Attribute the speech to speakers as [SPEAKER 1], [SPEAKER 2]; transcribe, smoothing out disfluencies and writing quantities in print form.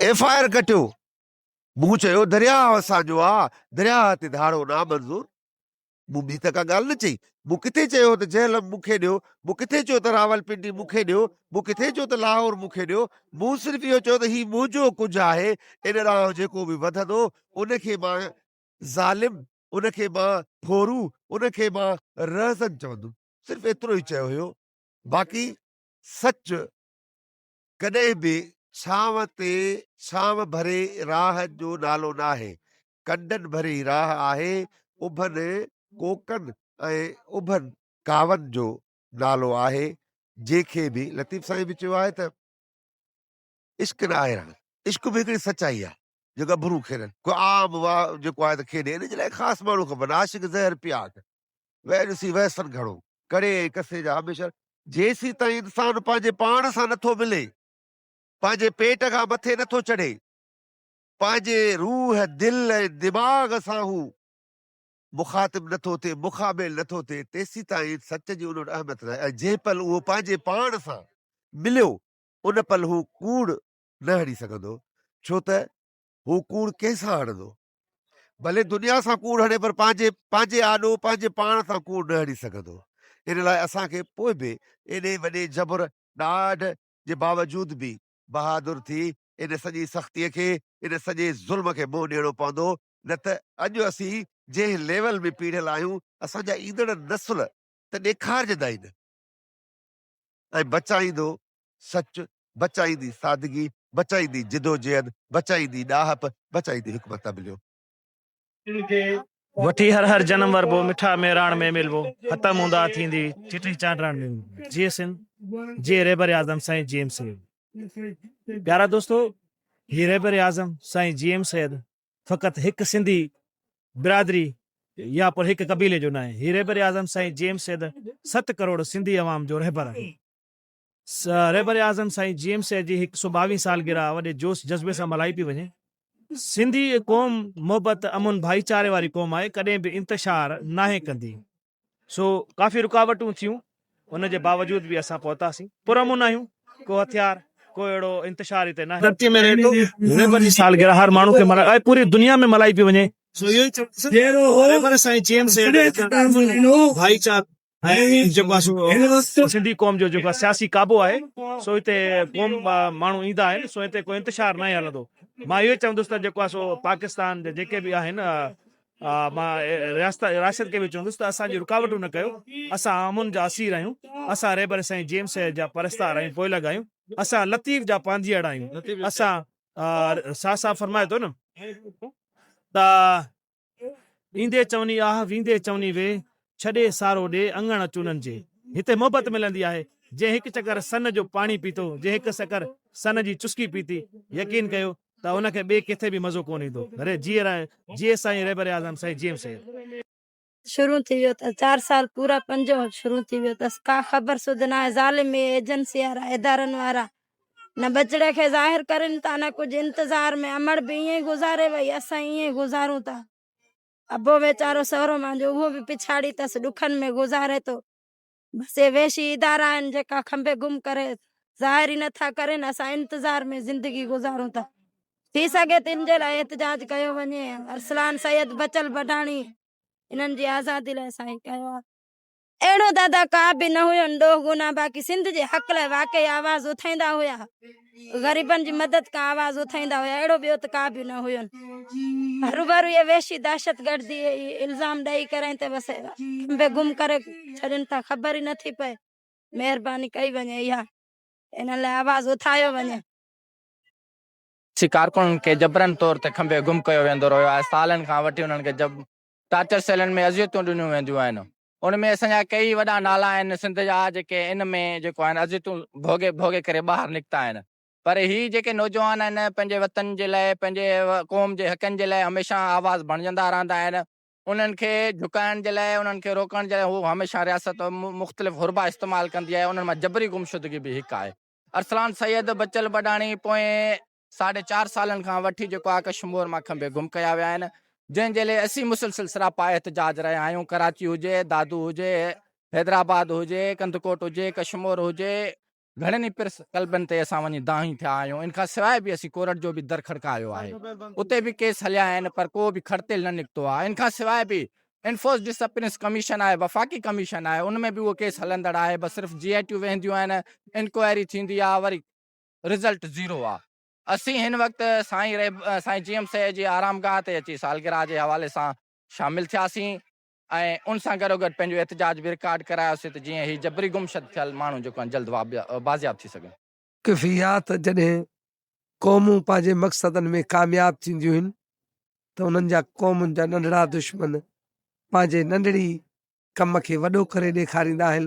[SPEAKER 1] F I R ڪٽيو. مون چيو درياهه اسان جو آ، درياهه تي ڌاڙو نامنظور. مون ٻي ته ڪا ڳالهه نه چئي. مون ڪٿي چيو هو ته جهلم مون کي ڏيو، مون ڪٿي چيو ته راولپنڊي مون کي ڏيو، مون ڪٿي چيو ته لاهور مون کي ڏيو. مون صرف اهو چيو ته هي منهنجو ڪجهه آهي، ان ڏانهن جيڪو به وڌندو، ان کي مان ظالم، ان کي مان ڦورو، ان کي مان رهزن چوندم. صرف ايترو ئي چيو هيو. باقي سچ ڪڏهن به ڇانو تي ڇانو ڀري راهه جو نالو ناهي. ڪنڊن ڀري راهه آهي، اڀن ڪوڪن ۽ اڀن ڪاون جو نالو آهي، جنهن کي به لطيف سائين به چيو آهي ته عشق نه آهي رهڻ. عشق به هڪڙي سچائي آهي، جو ڳڀرو کيڏن. ڪو عام جيڪو آهي ته کيڏي، ان جي لاء خاص ماڻهو کپن. عاشق زهر پياڪ، وير ڏسي وهسن گهڻو. ڪڙي ۽ ڪسي جا هميشه. جيسيتائين انسان پنهنجي پاڻ سان نٿو ملي، پنهنجي پيٽ کان مٿي نٿو چڙهي، پنهنجي روح، دل ۽ دماغ سان هو مخاطب نٿو ٿئي، مخاميل نٿو ٿئي، تيسيتائين سچ جي ان وٽ اهميت ناهي ۽ جنهن پل اهو پنهنجي پاڻ سان مليو، ان پل هو ڪوڙ نه هڻي سگهندو، ڇو ته هو ڪوڙ ڪنهن سان هڻندو؟ ڀلي دنيا سان ڪوڙ هڻي پر پنهنجي پنهنجي آڏو پنهنجي پاڻ سان ڪوڙ نه هڻي سگهندو. ان لاء اسان کي پوء به ايڏي وڏي جبر، ڏاڍ جي باوجود به بهادر ٿي ان سڄي سختيء کي، ان سڄي ظلم کي منهن ڏيڻو پوندو، نه ته اڄ اسين جنهن ليول ۾ پيڙهيل آهيون، اسان جا ايندڙ نسل ته ڏيکارجندا ئي نه. ۽ بچائيندو سچ، بچائيندي سادگي، بچائيندي جدوجهد، بچائيندي ڏاهپ، بچائيندي حڪمت عمليو.
[SPEAKER 2] وٺي هر هر جنم وربو، مٺا مهراڻ ۾ ملبو، ختم اونداهه ٿيندي، چٽي چانڊراڻ ۾ ملبو. جيئي سنڌ، جيئي رهبر اعظم سائين جي ايم سيد. پيارا دوستو هي رهبر اعظم سائين جي ايم سيد فقط هڪ سنڌي برادري يا پر هڪ قبيلي جو ناهي، هي رهبر اعظم سائين جي ايم سيد ست ڪروڙ سنڌي عوام جو رهبر آهي. رهبر اعظم سائين جي ايم سيد جي هڪ سو ٻاويهين سالگرهه وڏي جوش جذبي سان ملهائي پئي وڃي. سنڌي قوم محبت، امن، ڀائيچاري واري قوم آهي، ڪڏهن به انتشار ناهي ڪندي. سو ڪافي رڪاوٽون ٿيون، ان جي باوجود به اسان پهتاسين. پرامن آهيون، ڪو هٿيار، ڪو اهڙو انتشار هتي ناهي. ڌرتي ۾ رهي ٿو. رهبر جي سالگرهه هر ماڻهو کي ملهائي ۽ پوري دنيا ۾ ملهائي پئي وڃي. رهبر سائين جي ايم سيد ڀائيچارو ۽ جيڪو آهي سو سنڌي قوم جو جيڪو سياسي ڪعبو آهي سو هتي قوم ماڻهو ايندا آهن سو هتي ڪو انتشار ناهي هلندو مان اهو چوندس ته جيڪو آهي سو پاڪستان جا جيڪي به آهن مان رياست رياست کي به چوندس ته اسان جي رڪاوٽون نه ڪيو اسان امن جا اسير آهيون اسان رهبر سائين جيمس جا پرستار آهيون پوئلڳ آهيون اسان لطيف جا پانڌيئڙ آهيون اسان شاهه صاحب فرمائي ٿو نه ته ايندي چوني آهه، ويندي چوني وي، ڇڏي سارو ڏي، اڱڻ چونن جي. هتي محبت ملندي آهي. جنهن هڪ چڪر سن جو پاڻي پيتو، جنهن هڪ سڪر سن جي چسڪي پيتي، يقين ڪيو ته ان کي ٻئي ڪٿي به مزو ڪونه ايندو. ري جيئي جيئي سائين رهبر اعظم سائين جي ايم سيد.
[SPEAKER 3] شروع ٿي ويو اٿس چار سال پورا پنجون شروع ٿي ويو اٿس ڪا خبر سڌ ناهي ظالم اهي ايجنسي وارا ادارن وارا نه ٻچڙي کي ظاهر ڪرين ٿا نه ڪجهه انتظار ۾ امڙ به ائين ئي گذاري وئي اسان ائين ئي گذارون ٿا ابو ويچارو سهرو مانجو اهو به پڇاڙي اٿس ڏکن ۾ گذاري ٿو بس اهي وحشي ادارا آهن جيڪا کنڀي گم ڪري ظاهر ئي نٿا ڪرين اسان انتظار ۾ زندگي گذارون ٿا ٿي سگهي ته ان جي لاء احتجاج ڪيو وڃي ارسلان سيد بچل بڊاڻي انهن جي آزادي لاء اسان هي ڪيو آهي اهڙو دادا ڪا به نه هيو ڏوهه گناهه باقي سنڌ جي حق لاء واقعي آواز اٿائيندا هيا غريبن جي مدد ڪا آواز اٿائيندا هيا اهڙو ٻيو ته ڪا به نه هين هروڀرو اهي وحشي دهشتگردي الزام ڏئي ڪري ته بس کنڀي گم ڪري ڇڏين ٿا خبر ئي نٿي پئي مهرباني ڪئي وڃي اها انهن لاء آواز اٿايو وڃي.
[SPEAKER 4] سي ڪارڪنن کي جبرن طور تي کنڀي گم ڪيو ويندو رهيو آهي سالن کان وٺي انهن کي ٽارچر سيلن ۾ اذيتون ڏنيون وينديون آهن ان ۾ اسان جا ڪيئي وڏا نالا آهن سنڌ جا جيڪي ان ۾ جيڪو آهن اذيتون ڀوڳي ڀوڳي ڪري ٻاهر نڪتا آهن پر هي جيڪي نوجوان آهن پنهنجي وطن جي لاء پنهنجي قوم جي حقن جي لاء هميشه آواز بڻجندا رهندا آهن انهن کي جهڪائڻ جي لاء انهن کي روڪڻ جي لاء هو هميشه رياست مختلف حربا استعمال ڪندي آهي انهن مان جبري گمشدگي به هڪ آهي ارسلان سيد بچل بڊاڻي پوئين ساڍي چار سالن کان وٺي جيڪو آ ڪشمور مان کنڀي گم ڪيا ويا آهن جنهن جي لئي اسين مسلسل سراپا احتجاج رهيا آهيون ڪراچي هجي دادو هجي حيدرآباد هجي ڪنڌڪوٽ هجي ڪشمور هجي. گهڻن ئي پريس ڪلبن تي اسان وڃي دانهين ٿيا آهيون ان کان سواء به اسين ڪورٽ جو به در کڙڪايو آهي اتي به ڪيس هليا آهن پر ڪو به کڙتيل نه نڪتو آهي ان کان سواء به انفورس ڊس اپيرنس ڪميشن آهي وفاقي ڪميشن آهي ان ۾ به اهو ڪيس هلندڙ آهي بس صرف جي آء ٽيون ويهنديون آهن انڪوائري ٿيندي آهي وري رزلٽ زيرو آهي اسين هن وقت سائين ريب سائين جي ايم سيد جي آرامگاهه تي اچي سالگرهه جي حوالي سان شامل ٿياسين ۽ ان سان گڏوگڏ پنهنجو احتجاج به رڪارڊ ڪرايوسين ته جيئن هي جبري گمشد ٿيل ماڻهو جيڪو آهن جلد بازياب ٿي سگهن.
[SPEAKER 5] ڪفيات جڏهن قومون پنهنجي مقصدن ۾ ڪامياب ٿينديون هن ته انهن جا قومن جا ننڍڙا دشمن پنهنجي ننڍڙي ڪم کي وڏو ڪري ڏيکاريندا آهن.